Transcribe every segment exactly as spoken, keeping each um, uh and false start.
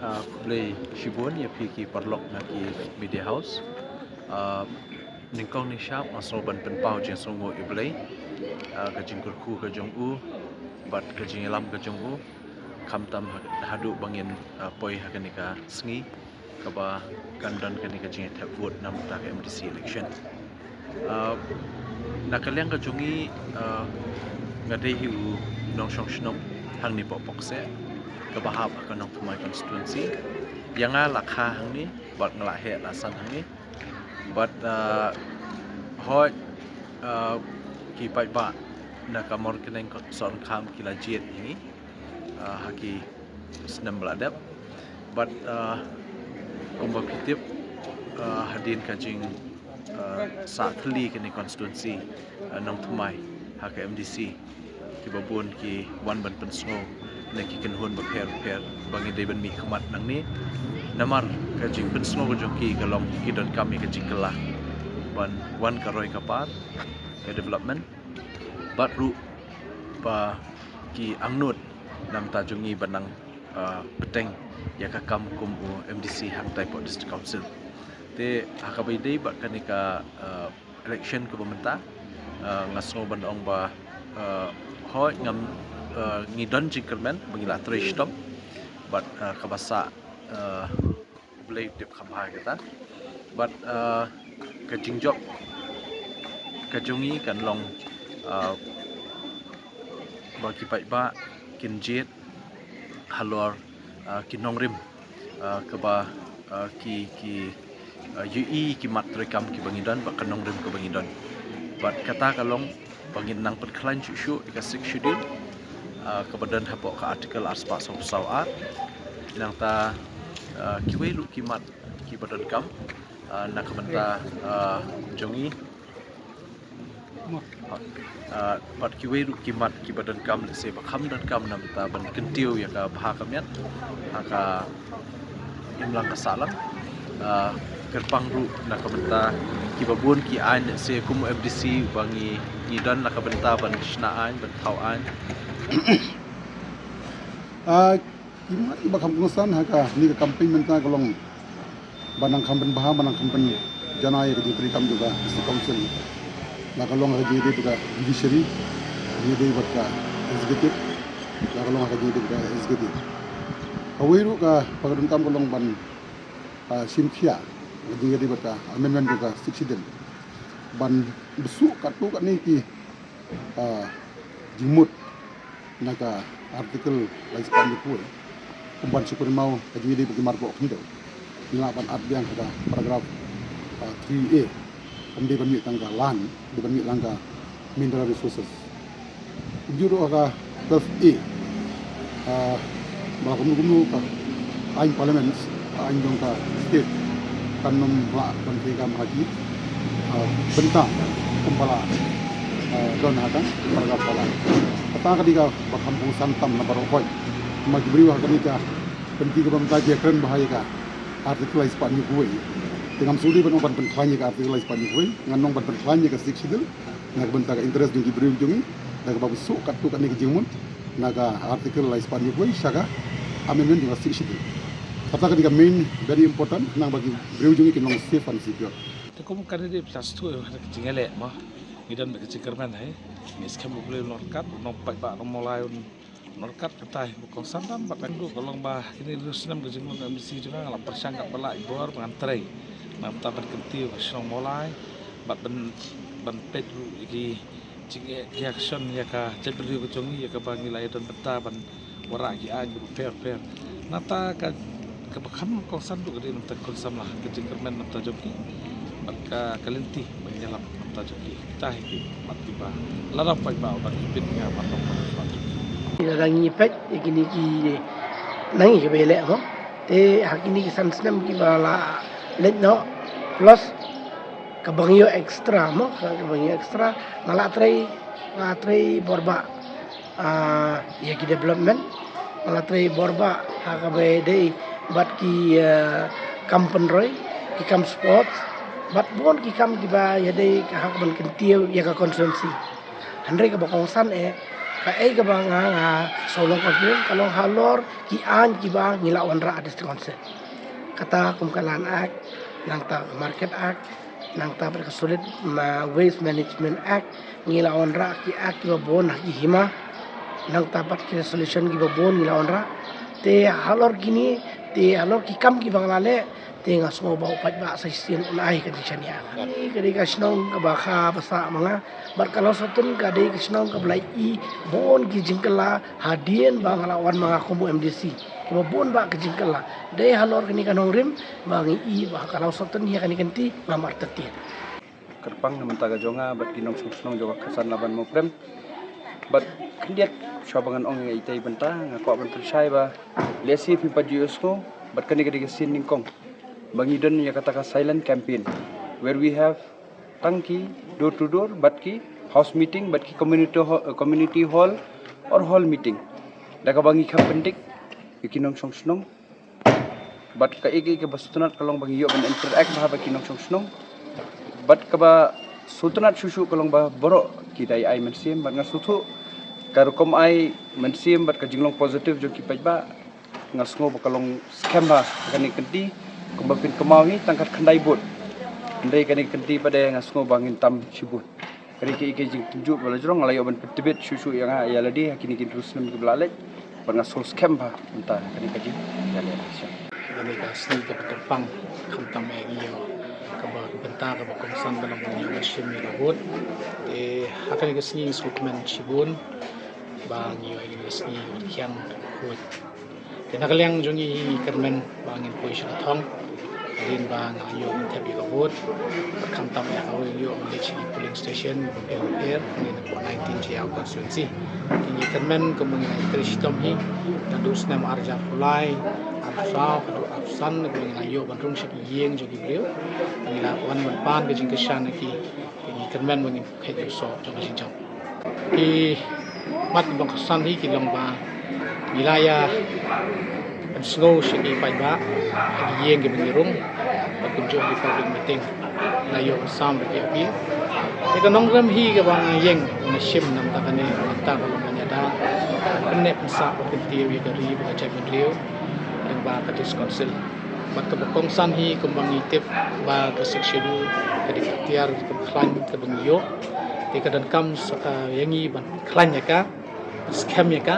Ah, khublei shibun ïa phi ki paralok na ki media house. Ah, nyngkong nyngshap nga sngew ban pynpaw jingsngewnguh ïa U Blei. Ah, ka jingkyrkhu ka jong u bad ka jingïalam ka jong u, khamtam ha-, haduh ba ngin, ah, poi ha kane ka sngi kaba kan don kane ka jingthep vote na ka bynta ka M D C election. Ah, na ka liang ka jong ngi, ah, nga dei hi u nongshong shnong hangne poh Pokse kaba hap ha ka Nongthymmai constituency. Ïa nga la kha hangne bad nga la heh la san hangne. Bad, ah, hooid, ah, ki paidbah na ka Mawryngkneng, Sohryngkham ki la jied ïa ngi, ah, ha ki snem ba la dep. Bad, ah, kumba phi tip, ah, hadien ka jing, ah, sah thylli kane constituency, ah, Nongthymmai ha ka M D C, kiba bun ki wan ban pynsngew na ki kynhun bapher bapher ba ngi dei ban mihkhmat nangne. Namar ka jingpynsngew ka jong ki ka long ki donkam ïa ka jingkylla ban wan ka roi ka par, ka development, bad ruh ba ki angnud na bynta jong ngi ban nang, ah, bteng ïa ka kam kum u M D C hangtai poh District Council. Te ha kaba ïadei bad kane ka, ah, election kaba mynta, ah, nga sngew ban ong ba, ah, hooid ngam, ah, ngi don jingkyrmen ba ngi la trei shitom bad, ah, kaba sah, ah, U Blei u tip kham bha ïa kata. Bad, ah, ka jingjop ka jong ngi kan long, ah, ba ki paidbah kin jied halor, ah, ki nongrim, ah, kaba, ah, ki, ki, ah, ïohi ki mat treikam kiba ngi don bad ka nongrim kaba ngi don. Bad kata ka long ba ngin nang pynkhlaiñ shuh shuh ïa ka Sixth Schedule, ah, kaba don hapoh ka Article arspah sawphew saw A. Nangta, ah, kiwei ruh ki mat kiba donkam, ah, na ka bynta, ah, jong ngi. Ah, bad kiwei ruh ki mat kiba donkam, lehse ba kham donkam na bynta ban kyntiew ïa ka bha ka miat ha ka imlang ka sahlang. Ah, kyrpang ruh na ka bynta kiba bun ki aiñ, lehse kum u M D C ba ngi, ngi don na ka bynta ban shna aiñ, ban thaw aiñ. Ah, ki mat kiba kham kongsan ha kane ka campaign mynta ka long ba nang kham pynbha, ba nang kham pynjanai ïa ka jingtrei kam jong ka District Council. La ka long ha ka jingïadei bad ka judiciary, jingïadei bad ka executive, la ka long ha ka jingïadei bad ka executive. Kawei ruh kaba ka donkam ka long ban, ah, shim khia ha ka jingïadei bad ka amendment jong ka Sixth Schedule ban bsuh katto katne ki, ah, jingmut na ka Article lai spah hynñiew phew wei. Kum ban shu kynmaw ka jingïadei bad ki marpoh khyndew, ngi lah ban add biang ha ka paragraph, ah, three A. Kam dei ban mih tang ka land, dei ban mih tang ka mineral resources. Kumjuh ruh ha ka twelve A, ah, ba la kumno kumno ka aiñ Parliament, ka aiñ jong ka state, kan ym lah ban treikam ha ki, ah, bynta kumba la, ah, don ha ka paragraph ba lai. Kata ka dei kaba kham kongsan tam na baroh hoi. Namar ki briew ha kane ka kynti kaba mynta ki ïakren bha ïa ka Article lai spah hynñiew phew wei. Te ngam sngewdei ban ong ban pynkhlaiñ ïa ka Article lai spah hynñiew phew wei, ngan ong ban pynkhlaiñ ïa ka Sixth Schedule na ka bynta ka interest jong ki briew jong ngi, da kaba bsuh katto katne ka jingmut na ka Article lai spah hynñiew phew wei sha ka amendment jong ka Sixth Schedule. Kata ka dei ka main, very important, khnang ba ki briew jong ngi kin long safe and secure. Te kum ka dei ba ka sdang ïa ka jingïaleh mo, ngi don bad ka jingkyrmen hi. Ngi skhem U Blei un ryngkat, u nongpaidbah, u nongmawlai un ryngkat. Kata hi ba kongsan tam bad ka dei ka long ba kine ki hynriew snem ka jinglong M D C jong nga, nga la pyrshang katba lah ïa bor ba ngan trei na ka bynta ban kyntiew ka shnong Mawlai bad ban, ban peit ruh ïa ki jingeh ki action ïa ka jaitbynriew ka jong ngi ïa kaba ngi la ïadon bynta ban wanrah ki aiñ bapher bapher. Nangta ka, kaba kham kongsan ruh ka dei na ka bynta kongsan la ka jingkyrmen na ka bynta jong ki bad ka, ka lynti ba ngi ïalam na ka bynta jong ki. Kita hi ki mat kiba lada paidbah ba ki peit, nga ban long paidbah jong ki. Lada ngi peit ïa kine ki, na ngi kiba ïaleh mo, te ha kine ki san snem kiba la leit noh, plus kaba ngi ïoh extra mo, kaba ngi ïoh extra, nga la trei, nga la trei bor bha, ah, ïa ki development. Nga la trei bor bha ha kaba ïadei bad ki, ah, kam pynroi, ki kam sports, bad bun ki kam kiba ïadei ha kaban kyntiew ïa ka constituency. Hynrei kaba kongsan eh, Ei kaba nga nga sawlong confident ka long halor ki aiñ kiba ngi la wanrah ha District Council. Kata kum ka Land Act, nangta Market Act, nangta pat ka Solid Ma- Waste Management Act, ngi la wanrah ki act kiba bun ha ki hima, nangta pat ki resolution kiba bun ngi la wanrah. Te halor kine, te halor ki kam kiba nga la leh, te nga sngew ba u paidbah sa shisien un ai ka jingshaniah. Ka dei ka shnong kaba kha ba sah ma nga. Bad ka Lawsohtun ka dei ka shnong kaba la i bun ki jingkylla hadien ba nga la wan ma nga kum u M D C. Kiba bun ba ki jingkylla. Dei halor kane ka nongrim ba ngi i ba ka Lawsohtun ïa kane ka kynti ngam artatien. Kyrpang na bynta ka jong nga bad ki nongshong shnong jong ka Kyrsan Laban Mawprem. Bad khyndiat shuwa ba ngan ong ïa itei bynta nga kwah ban pynshai ba lehse phim pat ju ïohsngew bad kane ka dei ka sien nyngkong ba ngi don ïa kata ka silent campaign where we have tang ki door to door bad ki house meeting bad ki community hall, community hall or hall meeting. Da kaba ngi kham pyndik ïa ki nongshong shnong bad kaei kaei kaba sngewtynnat ka long ba ngi ïoh ban interact bha bad ki nongshong shnong. Bad kaba sngewtynnat shuh shuh ka long ba baroh ki dei ai mynsiem bad nga sngewthuh ka rukom ai mynsiem bad ka jinglong positive jong ki paidbah. Nga sngew ba ka long skhem bha ha kane ka kynti kumba phin kynmaw hi tang khatkhyndai vote. Hynrei kane ka kynti pat de nga sngew ba ngin tam shibun. Ka dei kaei kaei jingtynjuh ba la jrong, nga la ïoh ban pyntbit shuh shuh ïa nga ïa lade ha kine ki hynriew snem kiba la leit. Bad nga sngew skhem bha mynta ha kane ka jingïaleh election. Kane ka sngi kaba kyrpang khamtam ïa ngi ïa kaba ka bynta kaba kongsan ka long ba ngi ïoh ban shim ïa ka vote. Te ha kane ka sngi ngi sngewkmen shibun ba ngi ïoh ïa kane ka sngi ban khian vote. Te na ka liang jong ngi ngi kyrmen ba ngin poi sha ka thong hadien ba nga la ïoh ban thep ïa ka vote. Bad khamtam ïa kawei ngi ïoh ban leit sha ki polling station bapher bapher, ngi na nineteen Jaïaw constituency. Te ngi kyrmen kumba ngi la trei shitom hi naduh snem ar hajar arphew lai, arphew saw haduh arphew san, kumba ngi la ïoh ban rung sha ki ïing jong ki briew. Ngi la wan ban pan ka jingkyrshan ïa ki. Te ngi kyrmen ba ngin kheit ïa u soh jong ka jingjop. Ki mat ki nongkyrsan hi ki long ba ngi la ïa pynsngew sha ki paidbah ha ki ïing kiba ngi rung bad kumjuh ha ki public meeting. Ngi la ïoh ban sam da ki appeal. Te ka nongrim hi kaba nga ïeng nga shim na bynta kane, na bynta ka long ban ïada, pynneh pynsah bad kyntiew ïa ka ri bad ka jaitbynriew lyngba ka District Council. Bad kaba kongsan hi kumba ngi tip ba ka Sixth Schedule ka dei ka tiar kaba khlaiñ kaba ngi ïoh. Te ka donkam sa ka ïa ngi ban khlaiñ ïa ka, ban skhem ïa ka,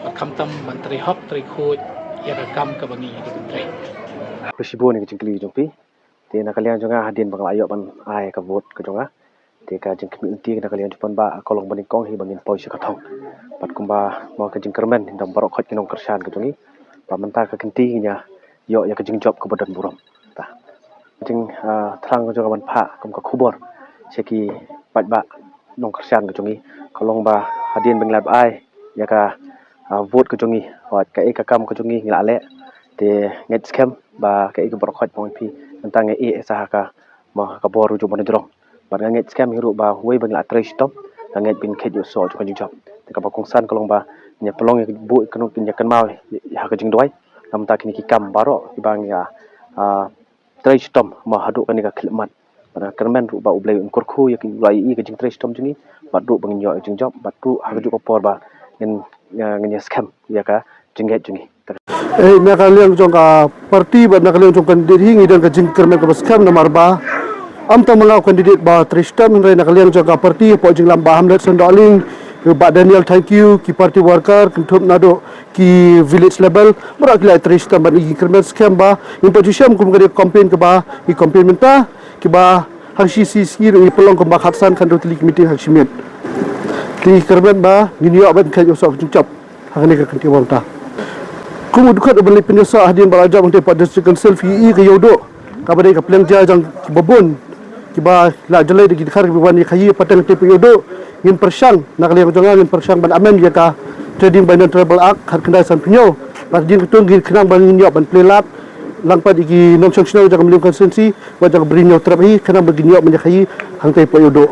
bad khamtam ban trei hok trei khuid ïa ka kam kaba ngi dei ban trei. Khublei shibun ïa ka jingkylli jong phi. Te na ka liang jong nga hadien ba nga la ïoh ban ai ka vote ka jong nga, te ka jingkhmih lynti na ka liang jong phi ba ka long ba nyngkong hi ba ngin poi sha ka thong. Bad kumba mo ka jingkyrmen na baroh khoit ki nongkyrshan ka jong ngi ba mynta ka kynti ngin ïa ïoh ïa ka jingjop kaba don burom. Ta jing, ah, thrang ka jong ka ban phah kum ka khubor sha ki paidbah nongkyrshan ka jong ngi ka long ba hadien ba ngi la ai ïa ka, ah, vote ka jong ngi, wat kaei ka kam ka jong ngi ngi la leh. Te ngeit skhem ba kaei ka baroh khoit ba ong phi mynta nga ïeh sa ha ka, mo, ha ka bor u jong u ban jrong. Bad nga ngeit skhem hi ruh ba wei ba ngi la trei shitom, nga ngeit ba ngin kheit ïa u soh jong ka jingjop. Te kaba kongsan ka long ba ngin ïa pynlong ïa ka buh ïa ka nut, ngin ïa kynmaw ïa ha ka jingduwai na bynta kine ki kam baroh kiba ngi ïa, ah, trei shitom mo haduh kane ka khyllipmat. Bad nga kyrmen ruh ba U Blei un kyrkhu ïa ki, la ïohi ka jingtrei shitom jong ngi bad ruh ba ngin ïoh ïa ka jingjop bad ruh ha kajuh ka por ba ngin, ngin ïa skhem ïa ka jingngeit jong ngi. Eh, na ka liang jong ka party bad na ka liang jong ka candidate hi ngi don ka jingkyrmen kaba skhem namar ba ym tang ma nga u candidate ba trei shitom, hynrei na ka liang jong ka party hapoh jingïalam Bah Hamlet Shandohling, Bah Daniel Thangkhiew, ki party worker kynthup naduh ki village level, baroh ki la trei shitom bad ngi kyrmen skhem ba ngin pat ju shem kum ka dei ka campaign kaba ngi campaign mynta, kiba ha ka shi sngi ruh ngi pynlong kumba khatsan khathynriew tylli ki meeting ha ka shi miet. Te ngi kyrmen ba ngin ïoh ban kheit ïa u soh ka jingjop ha kane ka kynti ba mynta. Kum u dkhot uban leit pynïasoh hadien ba la jop hangtei pat District Council, phi ïohi ka Ïewduh kaba dei ka pliang jia jong kiba bun kiba la jlei da ki dkhar kiba wan ïakhaïi, pateng te phi ïohduh. Ngin pyrshang, na ka liang jong nga ngin pyrshang ban amend ïa ka Trading by Non-Tribal Act khatkhyndai sanphew hynñiew. Bad hadien kata ngin khnang ba ngin ïoh ban plie lad lang pat ïa ki nongshong shnong jong ka Mylliem constituency bad jong ka Bri Hynñiewtrep hi, khnang ba ngin ïoh ban ïakhaïi hangtei pat Ïewduh.